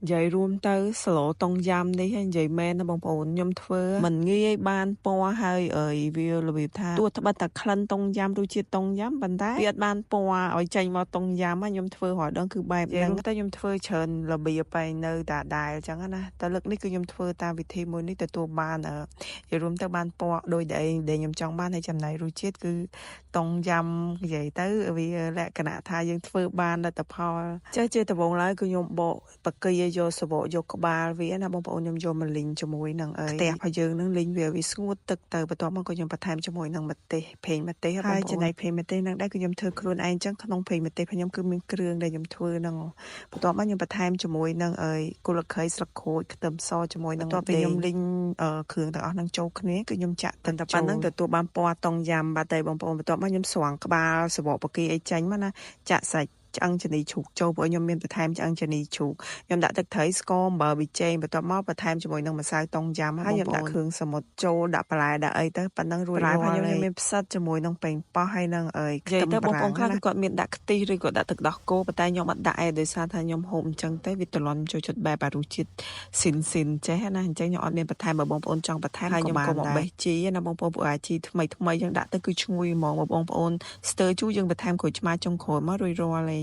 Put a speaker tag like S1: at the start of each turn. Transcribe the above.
S1: និយាយរួមទៅស្លតុងយ៉ាំនេះនិយាយមែនណាបងប្អូនខ្ញុំធ្វើមិនងាយបានពណ៌ហើយអើយវារបៀបថាទោះត្បិតតែក្លិនតុងយ៉ាំរសជាតិតុងយ៉ាំប៉ុន្តែវាអត់បានពណ៌ឲ្យចេញមកតុងយ៉ាំខ្ញុំធ្វើរាល់ដងគឺបែបហ្នឹងតែខ្ញុំធ្វើច្រើនរបៀបបែនៅតាដែលអញ្ចឹងណាតែលើកនេះគឺខ្ញុំធ្វើតាមវិធីមួយនេះទទួលបាននិយាយរួមទៅបានពណ៌ដោយដែលខ្ញុំចង់បានហើយចំណែករសជាតិគឺតុងយ៉ាំនិយាយទៅវាលក្ខណៈថាយើងធ្វើបានលទ្ធផលចេះជាដំបូងឡើយគឺខ្ញុំបកបកាយកសបកយកក្បាលវាណាបងប្អូនខ្ញុំយកមកលីងជាមួយនឹងអីខ្ទះរបស់យើងនឹងលីងវាវាស្ងួតទឹកទៅបន្ទាប់មកក៏ខ្ញុំបន្ថែមជាមួយនឹងម្ទេសប្រេងម្ទេសហើយចំណែកប្រេងម្ទេសនឹងដែរគឺខ្ញុំធ្វើខ្លួនឯងចឹងក្នុងប្រេងម្ទេសខ្ញុំគឺមានគ្រឿងដែលខ្ញុំធ្វើហ្នឹងបន្ទាប់មកខ្ញុំបន្ថែមជាមួយនឹងអីគល់ខៃស្លឹកក្រូចខ្ទឹមសជាមួយនឹងបន្ទាប់ពីខ្ញុំលីងគ្រឿងទាំងអស់ហ្នឹងចូលគ្នាគឺខ្ញុំចាក់ទឹកតែប៉ុណ្្នឹងទទួលបានពណ៌តុងយ៉ាំបាត់តែបងប្អូនបន្ទាប់មកខ្ញុំស្រង់ក្បាលសបកបកាអីចេញមកណាចាក់សាច់ឆ្អឹងជំនីជ្រូកចូលព្រោះខ្ញុំមានបន្ថែមឆ្អឹងជំនីជ្រូកខ្ញុំដាក់ទឹកត្រីស្ករអំបិលប៊ីចេងបន្ទាប់មកបន្ថែមជាមួយនឹងម្សៅតុងយ៉ាំហើយខ្ញុំដាក់គ្រឿងសមុទ្រចូលដាក់បន្លែដាក់អីទៅប៉ុណ្ណឹងរួចរាល់ហើយខ្ញុំមានផ្សិតជាមួយនឹងប៉េងប៉ោះហើយនឹងអីខ្ទឹមបងប្អូនខ្លះគាត់មានដាក់ខ្ទិះឬក៏ដាក់ទឹកដោះគោប៉ុន្តែខ្ញុំអត់ដាក់ឯដោយសារថាខ្ញុំហូបអញ្ចឹងទៅវាទលន់ចូលចិត្តបែបអារសជាតិស៊ីនស៊ីនចេះណាអញ្ចឹងខ្ញុំអត់មានបន្ថែមបើបងប្អូនចង់បន្ថែមហើយខ្ញុំក៏មកបេះជីណាបងប្អូនព្រោះអាជីថ្មីថ្មីយើងដាក់ទៅគឺឈ្ងុយហ្មងបងប្អូនស្ទើជូរយើងបន្ថែមក្រូចឆ្មាចុងក្រោយមករួចរាល់ហើយ។